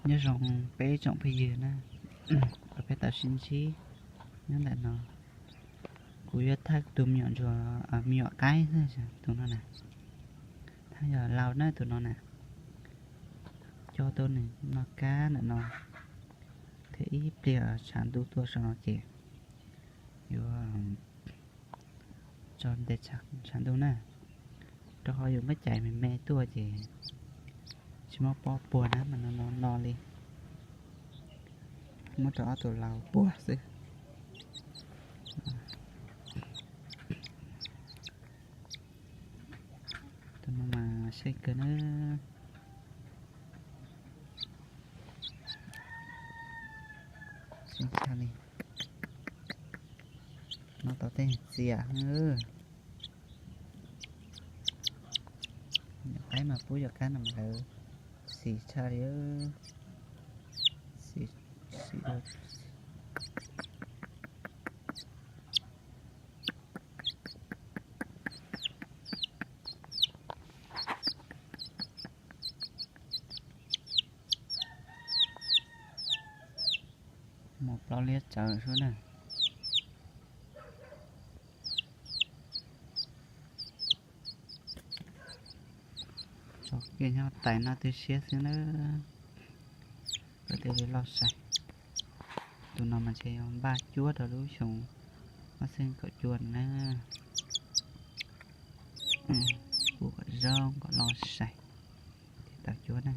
Nyob zoo peb tsoom phooj ywg na, uas peb tau sib ntsib nyob ntawm no. Kuv yuav thawj tus me nyuam ntsuag, me nyuam qaib xwb, tus no na. Thawj yog lau na tus no na. Coj tuaj nws noj kab ntawm no, thiab ib pliag tshav ntuj tuaj saum no ces yuav tso nte tshav ntuj na, rau qhov yus muab cais me me tuaj ces tsis muaj pob puag na mas no no li. Muab rau ob tug lau puag xwb. Tus no mas sej kawg na. Sej tshaj li. No tau tej txias. Nyuam qaib mas pub yuav kab no mas lawv xis tshaj li. Xis, xis dua. Mus plaub liab tsawv sub na. Tso kiag nyob tais no twb siab xwb na. Kom thiaj li loj sai. Tus no mas ntshe yog npaj cuab rau lub xyoo ob txhiab kaum cuaj na. Pub kom zoo kom loj sai thiaj tau cuab na.